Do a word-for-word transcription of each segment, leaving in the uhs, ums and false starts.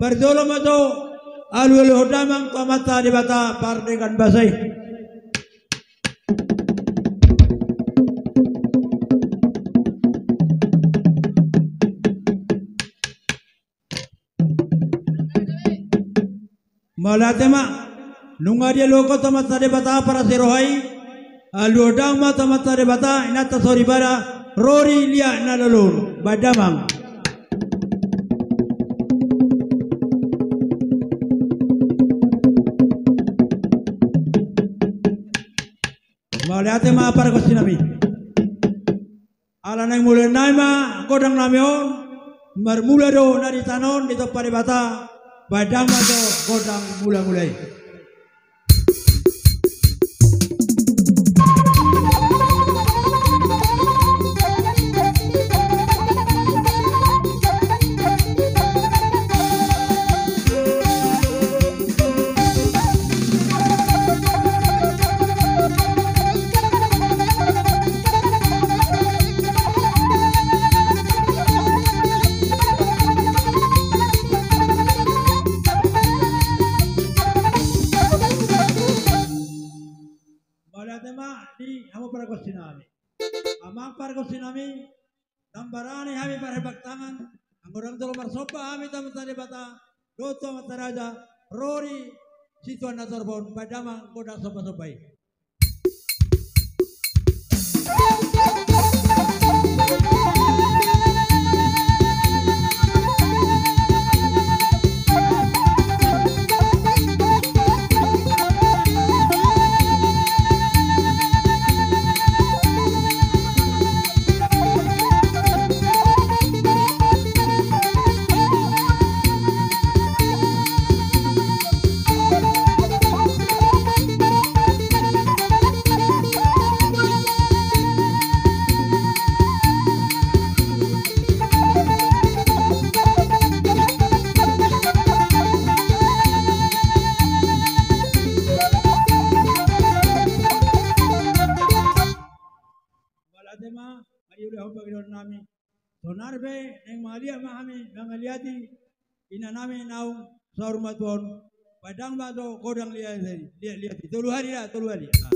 Parjolo ma jo alualuhon damang tu Amanta Debata pardenggan basa i. Mauliate ma. Nunga dialuhon tu Amanta Debata parasi roha i. Alualuhon damang ma tu Amanta Debata, inanta soripada, rori liat na lolo on. Baen damang. Mauliate ma pargonsinami. Ala naeng mulaonnami ma gondangnami on, marmula do na di tano on ditompa Debata, baen damang ma jo gondang mulamula i. Mauliate ma di hamu pargonsinami. Amang pargonsinami, ndang barani hami parhembang tangan, anggo ndang jolo marsomba hami tu Amanta Debata, dohot tu amanta raja, rori situan na torop on, baen damang gondang sombasomba i. Mauliate ma, mauliate ma, pangidoannami. Sonari pe naeng mangaliat ma hami, mangaliati inanami naung saur matua on, baen damang ma jo gondang liat, liat, liat i. Tolu hali da, tolu hali. Ah.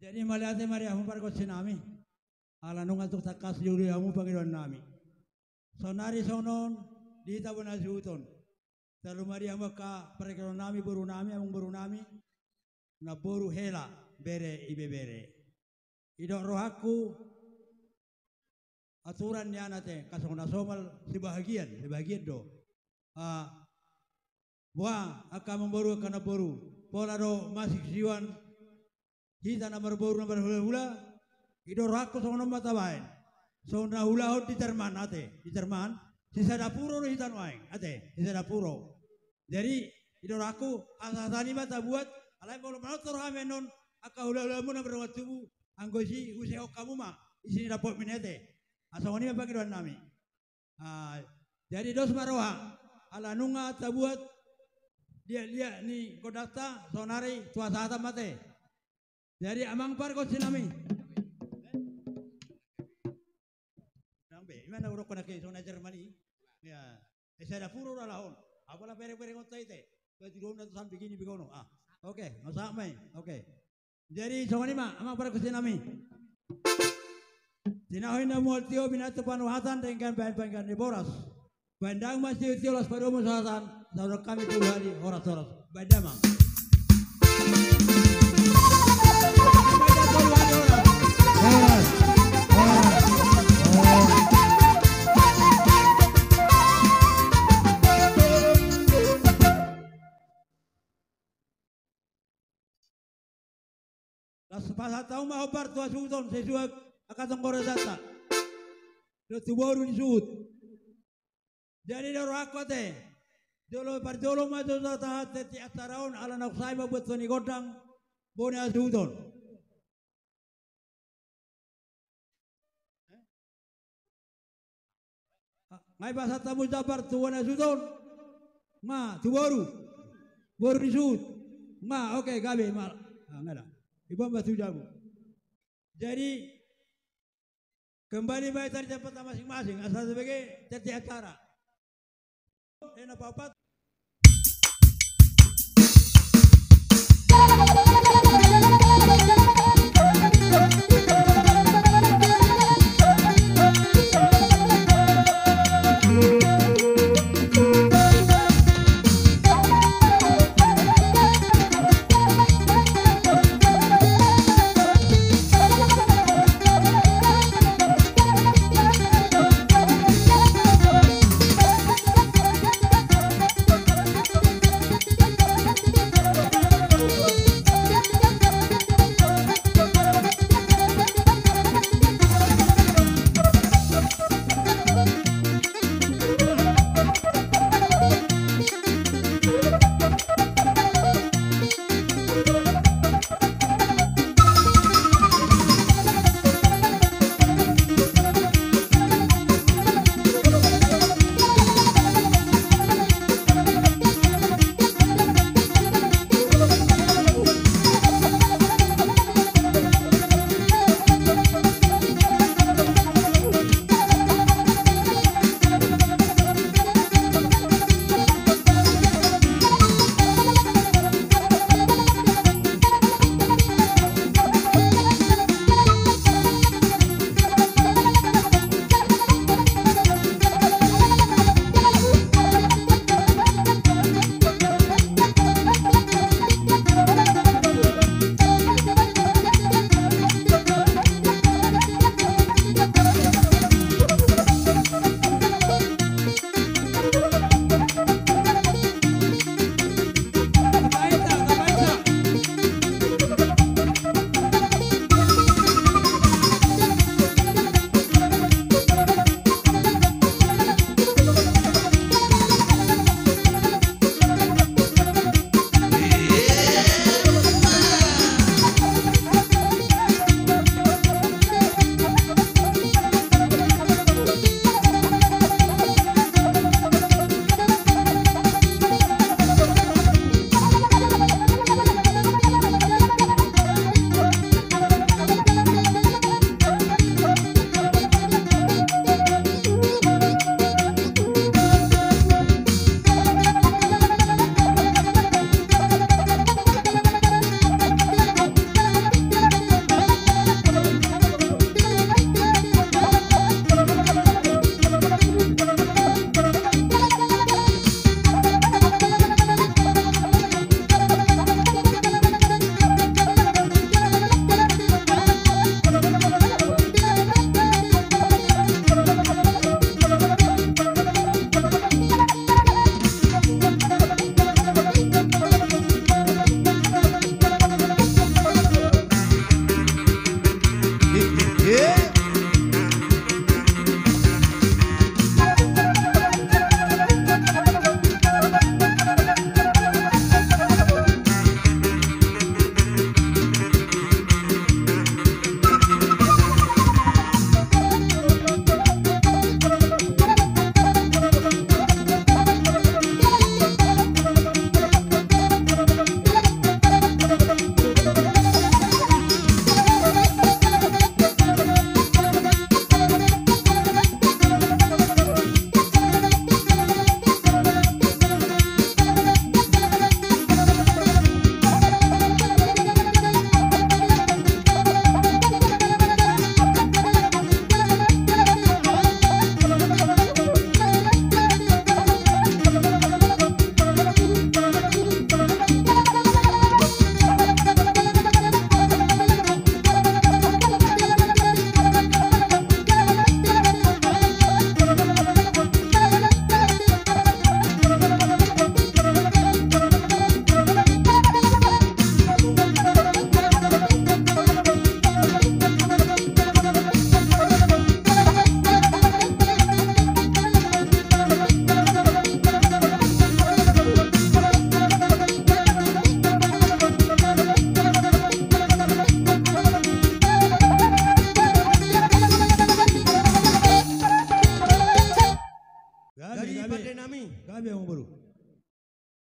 Jadi mauliate ma di hamu pargonsi nami. Ala nunga tung tangkas diuli hamu pangidoan nami. Saonari songon on di hita bona suhut on. Tarlumobi hamu angka pargonsi nami, boru nami, amangboru nami. Namboru hela, bere, ibebere. Didok rohangku, aturan ni anak te, angka songon na somal, sebahagian, sebahagian do. Ah, boha, angka amangboru, angka namboru, pola do masing siuan, hita na marboru na marhulahula, didok rohangku songon on ma tabaen. Songon na huulahon di Jerman, ate, di Jerman, sisada puro do hita nuaeng, ate, sisada puro. Jadi, didok rohangku, hasahatan i ma tabuat, alai molo manortor hami annon, angka hulahulamuna mardongan tubu, anggo disi husehon hamu ma, isi ni dapotan i ate. Asa songon i ma pangidoan nami. Ah, jadi dos ma roha, ala nunga tabuat liat-liat ni gondangta, saonari tu hasahatan ma ate. Jadi amang pargonsi nami. Nang be, ima na hudok na ke, songon na Jerman i. Ya, eh, sada puro do alahon. Apala pereng-perengonta i ate. Batu dona tu samping ini begono. Ah, oke, masa mai. Oke. Jadi songon i ma, amang pargonsi nami. Tinaho inna mual tio, binatu panuhatan, denggan baen panggan ni boras. Baen damang ma sitio-tio, las padomu sahatan, saudara kami tu hali horas-horas. Baen damang. Horas, horas, horas. Las pasahat hamu ma hombar tu hasuhuton, sesuai angka tonggo rajanta. Dohot tu boru ni suhut. Jadi didok rohangku ate. Jolo parjolo ma jo tahatai acara on, ala naung sae ma buat soni gondang, bona hasuhuton. Nga dipasahat hamu jambar tu bona suhut on. Nga tu boru. Boru ni suhut. Nga, oke, gabe ma. Ah, nga da. Iba ma tu jabu. Jadi, kembali ma hita di tempat masing-masing. Asa sebagai teti acara.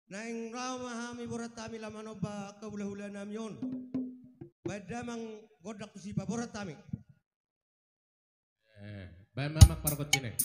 Naeng ro ma hami, borat hami, laho manomba angka hulahula nami on. Baen damang gondang tusi, borat hami. Eh, baen ma amang pargonsi na i.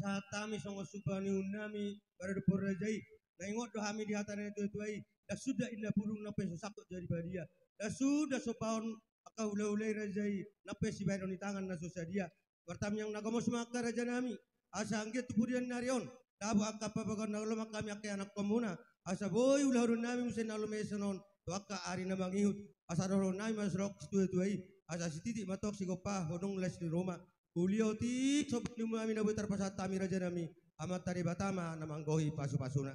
Hata hami songon sumpa ni uhum nami, maradophon raja i. Na ingot do hami di hata ni natuatua i, ndang suda inna pudung nang pe so sangkot jadi badia. Ndang suda so paon angka hulahula i raja i, nang pe sibahenon ni tangan na so sadia. Martangiang na gomos ma angka raja nami, asa anggiat tu pudian ni ari on, dapot angka hababagon na lomak hami angka ianakhonmuna, asa boi ulahonon nami muse na lomak i songon on tu angka ari na mangihut. Asa dohonon nami ma songon natuatua i, asa sititik ma tong sigompa, hodong las ni ruma. Uli otik so boi ni uhum nami na boi tarpasahat hami raja nami, Amanta Debata ma na manggohi pasupasuna.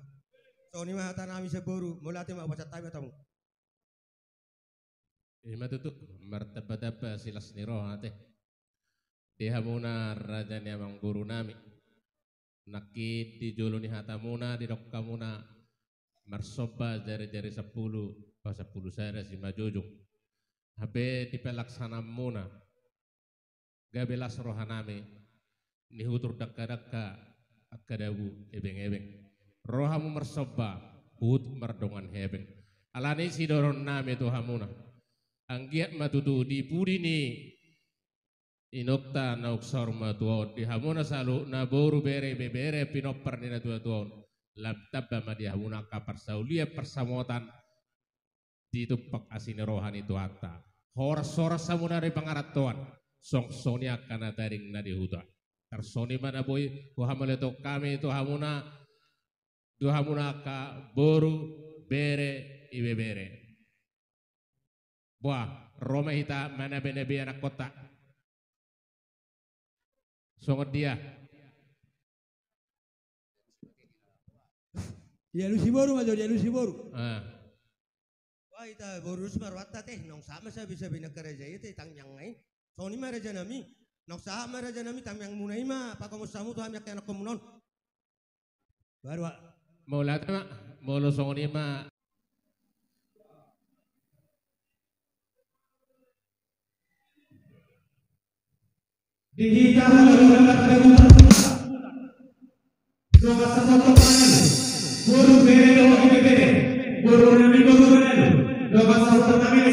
Songon i ma hata nami sian boru, mauliate ma, hupasahat hami ma tu hamu. Ima tutu, martambatamba silas ni roha ate di hamuna raja ni amangboru nami. Nangkin di jolo ni hatamuna didok hamuna marsomba jarijari sampulu, pasampulu sada simanjujung. Hape di pelaksanaanmuna gabe las roha nami, nihutur dangkadangka angka dabu ebengebeng. Ro hamu marsomba, huhut mardongan hepeng. Alani i sidohonon nami tu hamuna, anggiat ma tutu di pudi ni inongta naung saur matua on, di hamuna saluhutna boru, bere, ibebere, pinompar ni natuatua on, lam tamba ma di hamuna angka parsaulian parsamotan, ditumpak asi ni roha ni Tuhanta. Horas-horas hamuna di pangarantoan, songon i angka na tading na di huta. Tarsongon i ma na boi huhamauliatehon hami tu hamuna, tu hamuna angka boru, bere, ibebere. Boa, ro ma hita manabenabe ianakhonta. Songon dia? Dialusi boru ma jo, dialusi boru. Ah. Wah, hita boru dos ma rohanta ate, naung sahat ma sabisabina angka raja i ate, tangiangna i. Songon i ma raja nami, naung sahat ma raja nami, tangiangmuna i ma pagomos hamu tu hami angka ianakhonmuna on. Baru a. Mauliate ma, molo songon i ma. Di hita hulahula Pardaguta, songon sasotok mangan boru, bere dohot ibebere, boru ni boru mangan, songon sasotok mangan.